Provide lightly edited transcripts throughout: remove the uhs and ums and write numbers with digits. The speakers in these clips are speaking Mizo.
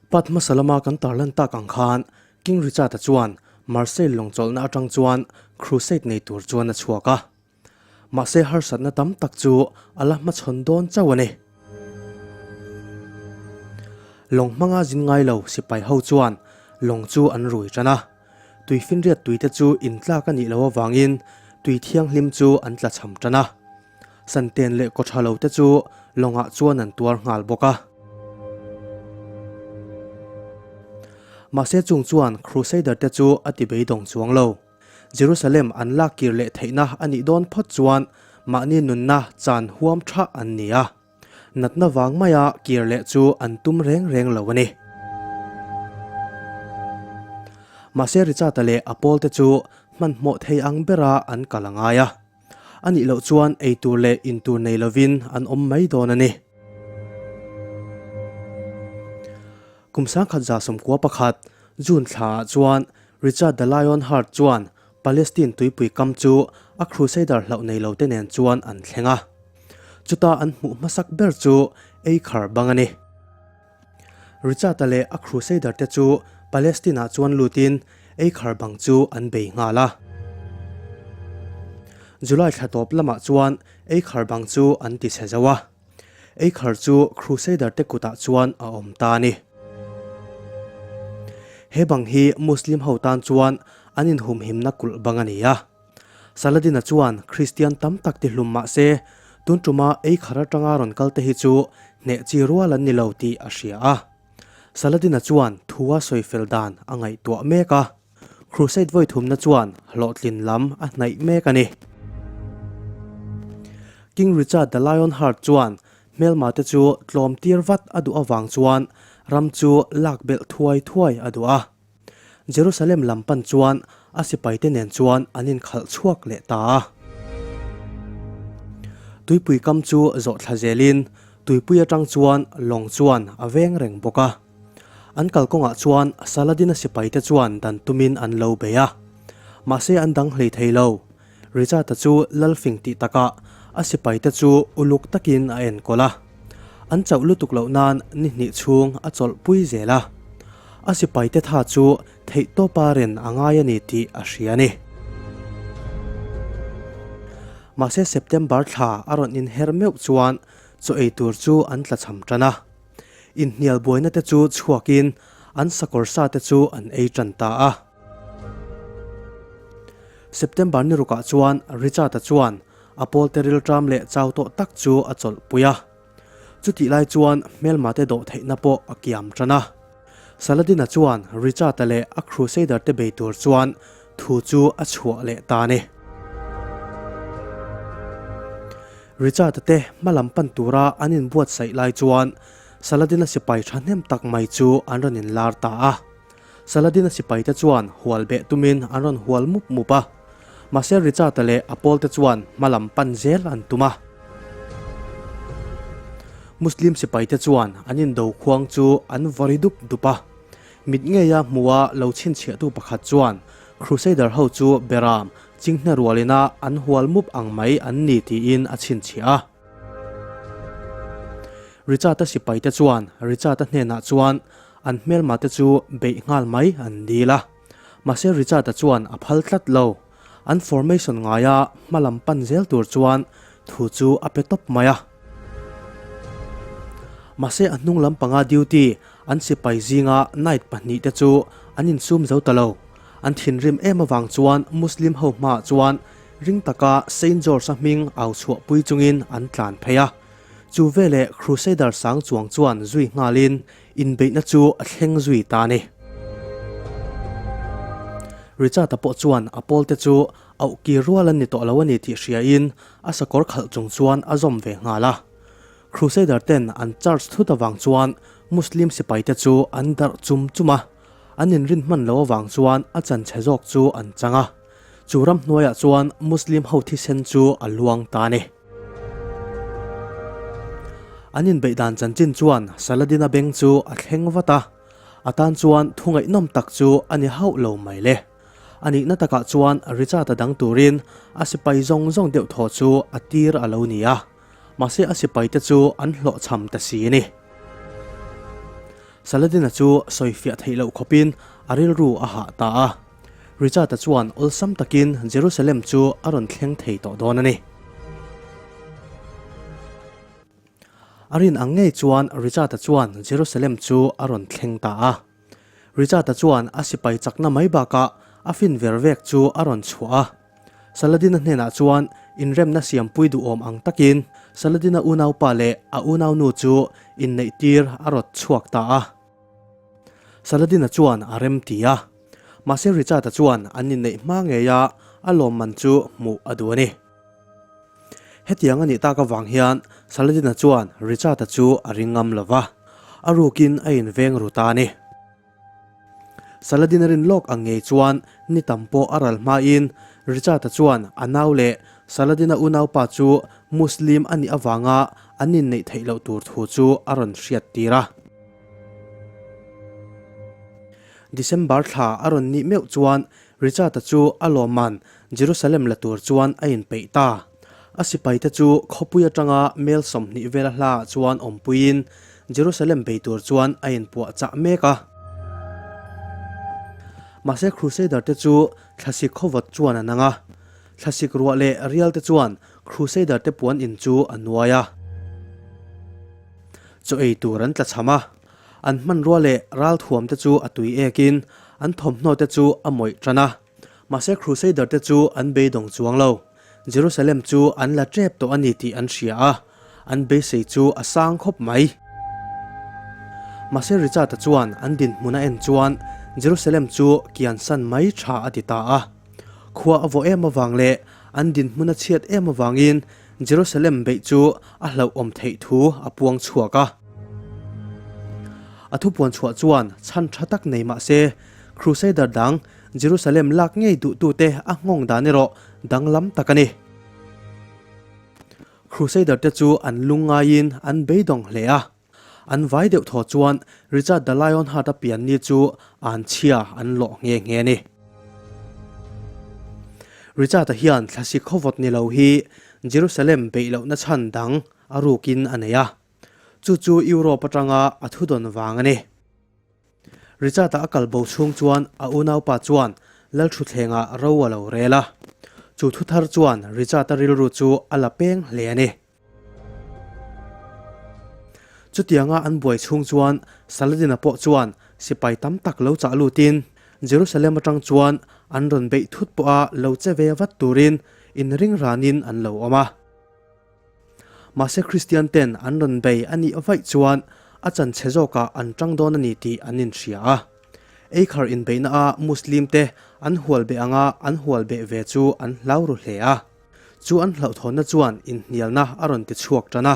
Part hmasa lama kan tarlan tak ang khan King Richard-a chuan Marseille lawng chawlhna atang chuan crusade nei tur chuan a chhuak a. Mahse harsatna tam tak chu a la hmachhawn dawn chauh a ni. Lawng hmanga zin ngai lo sipai ho chuan lawng chu an rui tan a. Tui finriat tuite chu intlak a nih loh avangin tui thianghlim chu an tlachham tan a. Santen leh kaw tha lo te chu lawngah chuan an tuar nghal bawk a. Mahse chung chuan Crusader te chu a ti beidawng chuang lo. Jerusalem an lak kir leh theihna a nih dawn phawt chuan mahni nunna chan huam tha an ni a. Natna vang maia kir leh chu an tum reng reng lo a ni. Mahse Richard-a leh a pawlte chu hmanhmawh thei ang bera an kal a ngai a. A nih loh chuan ei tur leh in tur nei lovin an awm mai dawn a ni. Kum 1911, June thlaah chuan Richard the Lion Heart chuan Palestine tuipui kam chu a Crusader hlauh nei lote nen chuan an thleng a. Chuta an hmuh hmasak ber chu Eikhar bang a ni. Richard-a leh a Crusader te chu Palestine-ah chuan lutin Eikhar bang chu an bei nghal a. July thla tawp lamah chuan Eikhar bang chu an ti chhe zo a. Eikhar chu Crusader te kutah chuan a awm ta a ni. He bang hi Muslim ho tan chuan an inhumhimna kulh bang a ni a. Saladin-a chuan Kristian tam tak ti hlum mah se, tun tuma Eikhar atanga rawn kal te hi chu hneh chi rual an ni lo tih a hria a. Saladin-a chuan thua sawi fel dan a ngaihtuah mek a. Crusade vawi thumna chuan hlawhtlin lam a hnaih mek a ni. King Richard the Lionheart chuan hmelma te chu tlawm tir vat a duh avang chuan ram chu lak belh thuai thuai a duh a. Jerusalem lam pan chuan a sipaite nen chuan an inkhalh chhuak leh ta a. Tuipui kam chu zawh thla zelin tuipui atang chuan lawng chuan a veng reng bawk a. An kalkawngah chuan Saladin-a sipaite chuan dan tumin an lo bei a. Mahse an dang hlei thei lo. Richard-a chu lalfing tih takah a sipaite chu uluk takin a enkawl a. An chauh lutuk loh nan ni hnih chhung a chawlhpui zel a. A sipaite tha chu theihtawpa ren a ngai a ni tih a hria a ni. Mahse September thla a rawn inher meuh chuan chaw ei tur chu an tlachham tan a. Inhnial buaina te chu chhuakin an sakawr sa te chu an ei tan ta a. September ni rukah chuan Richard-a chuan a pawlte rilṭam leh chau tawh tak chu a chawlhpui a. Chutih lai chuan hmelmate dawh theihna pawh a kiam tan a. Saladin-a chuan Richard-a leh a Crusader te bei tur chuan thu chu a chhuah leh ta a ni. Richard-a te hmalam pan tura an inbuatsaih lai chuan Saladin-a sipai thahnem tak mai chu an rawn inlar ta a. Saladin-a sipaite chuan hual beh tumin an rawn hual mup mup a, mahse Richard-a leh a pawlte chuan hmalam pan zel an tum a. Muslim sipaite chuan an indo khuang chu an vawri dup dup a, mit ngeia hmua lo chhinchhiahtu pakhat chuan Crusader ho chu Beram chinghne rualina an hual mup ang mai an ni tiin a chhinchhiah a. Richard-a sipaite chuan Richard-a hnenah chuan An hmelma te chu beih nghal mai an dil a, mahse Richard-a chuan a phal tlat lo. An formation ngaia hma lam pan zel tur chuan thu chu a pe tawp mai a. Mahse a hnung lampanga duty an sipai zinga knight pahnihte chu an insum zo ta lo. An thinrim em avang chuan Muslim ho hmaah chuan ring taka Saint George-a hming au chhuahpui chungin an tlan phei a. Chu veleh Crusader sang chuang chuan zui nghalin inbeihna chu a thleng zui ta a ni. Richard-a pawh chuan a pawlte chu auh kir rual an ni tawh lo a ni tih hriain a sakawr khalh chung chuan a zawm ve nghal a. Crusader ten an charge thut avang chuan Muslim sipaite chu an darh chum chum a, an inrin hman lo avang chuan a chanchhe zawk chu an chang a. Chu ramhnuaiah chuan Muslim ho thisen chu a luang ta a ni. An inbeih dan chanchin chuan Saladin-a beng chu a thleng vat a, a tan chuan thu ngaihnawm tak chu a ni hauh lo mai le. A nihna takah chuan Richard-a dang turin a sipai zawng zawng deuh thaw chu a tir a lo ni a, mahse a sipaite chu an hlawhchham ta si a ni. Saladin-a chu sawifiah theih loh khawpin a rilru a hah ta a. Richard-a chuan awlsam takin Jerusalem chu a rawn thleng thei tawh dawn a ni. A rin ang ngei chuan Richard-a chuan Jerusalem chu a rawn thleng ta a. Richard-a chuan a sipai chakna mai bakah a fin ver vek chu a rawn chhuah a. Saladin-a hnenah chuan inremna siampui duhawm ang takin Saladin-a unaupa leh a unaunu chu inneihtir a rawt chhuak ta a. Saladin-a chuan a rem ti a. Mahse Richard-a chuan an inneih hma ngeia a lawmman chu hmuh a duh a ni. Hetiang a nih tak avang hian Saladin-a chuan Richard-a chu a ring ngam lo va, a rukin a inveng ru ta a ni. Saladin-a rin lawk ang ngei chuan ni tam pawh a ral hmain Richard-a chuan a nau leh Saladin-a unaupa chu Muslim a nih avanga an inneih theih loh tur thu chu a rawn hriattir a. December thla a rawn nih meuh chuan Richard-a chu a lawmman Jerusalem la tur chuan a inpeih ta. A sipaite chu khawpui atanga mel 20 vela hlaah chuan awmpuiin Jerusalem bei tur chuan a inpuah chah mek a. Mahse Crusader te chu thlasik khawvawt chuan a nang a. Thlasik ruah leh rial te chuan Crusader te puan in chu a nuai a. Chaw ei tur an tlachham a. An hmanrua leh ralthuam te chu a tui ekin an thawmhnaw te chu a mawih tan a. Mahse Crusader te chu an beidawng chuang lo. Jerusalem chu an la tep tawh a ni tih an hria a, an beisei chu a sang khawp mai. Mahse Richard-a chuan an dinhmun a en chuan Jerusalem chu kiansan mai tha a ti ta a. Khua a vawh em avang leh an dinhmun a chhiat em avangin Jerusalem beih chu a hlauhawm theih thu a puang chhuak a. A thupuan chhuah chuan chhan tha tak nei mah se, Crusader dang Jerusalem lak ngei duhtute a nghawng dan erawh danglam tak a ni. Crusader te chu an lung ngaiin an beidawng hle a. An vai deuh thaw chuan Richard the Lionheart-a pian ni chu an chhia an lawh nghe nghe a ni. Richard-a hian thlasik khawvawt ni lo hi Jerusalem beih lohna chhan dang a rukin a nei a. Chu chu Europe atanga a thudawn vang a ni. Richard-a a kal bo chhung chuan a unaupa chuan Lalthutthlengah ro a lo rel a. Chu thuthar chuan Richard-a rilru chu a la peng hle a ni. Chutianga an buai chhung chuan Saladin-a pawh chuan sipai tam tak lo chah lutin Jerusalem atang chuan an rawn beih thut pawha lo che ve vat turin inring ranin an lo awm a. Mahse Kristian ten an rawn bei a nih vaih chuan a chan chhe zawkah an tang dawn a ni tih an inhria a. Eikhar inbeihna a Muslim te an hual beh anga an hual beh ve chu an hlau ru hle a. Chu an hlauhthawnna chuan inhnialna a rawn ti chhuak tan a.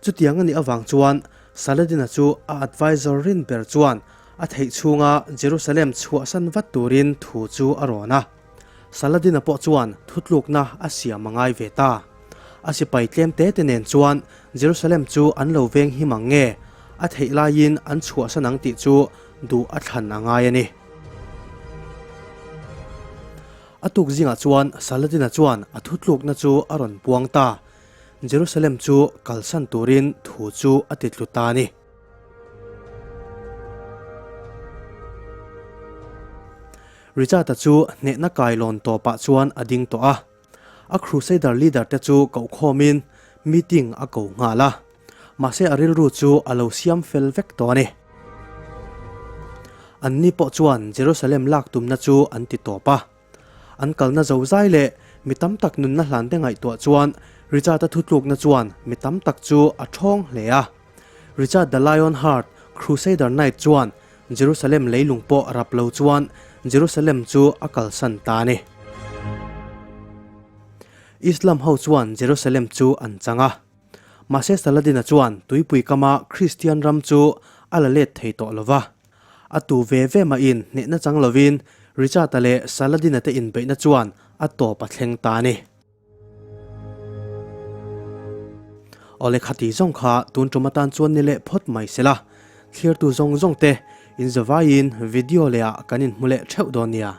Chutiang a nih avang chuan Saladin-a chu a advisor rin ber chuan a theih chhunga Jerusalem chhuahsan vat turin thu chu a rawn a. Saladin-a pawh chuan thutlukna a siam a ngai ve ta. A sipai tlem te te nen chuan Jerusalem chu an lo veng him ang nge, a theih laiin an chhuahsan ang tih chu duh a thlan a ngai a ni. A tuk zingah chuan Saladin-a chuan a thutlukna chu a rawn puang ta. Jerusalem chu kalsan turin thu chu a ti tlu ta a ni. Richard-a chu hnehna kailawn tawpah chuan a ding tawh a. A Crusader leader te chu kohkhawmin meeting a ko nghal a. Mahse a rilru chu a lo siam fel vek tawh a ni. Anni pawh chuan Jerusalem lak tumna chu an ti tawp a. An kalna zo zai leh mi tam tak nunna hlan te ngaihtuah chuan Richard-a thutlukna chuan mi tam tak chu a ṭhawng hle a. Richard the Lionheart, Crusader Knight chuan Jerusalem leilung pawh rap lo chuan Jerusalem chu a kalsan ta a ni. Islam ho chuan Jerusalem chu an chang a. Mahse Saladin-a chuan tuipui kama Kristian ram chu a la let thei tawh lo va. A tu ve ve mahin hnehna chang lovin Richard-a leh Saladin-a te inbeihna chuan a tawp a thleng ta a ni. Awle khati zawng kha tun tum atan chuan ni leh phawt mai sela, thlirtu zawng zawng te inzavaiin video leh ah kan inhmu leh theuh dawn nia.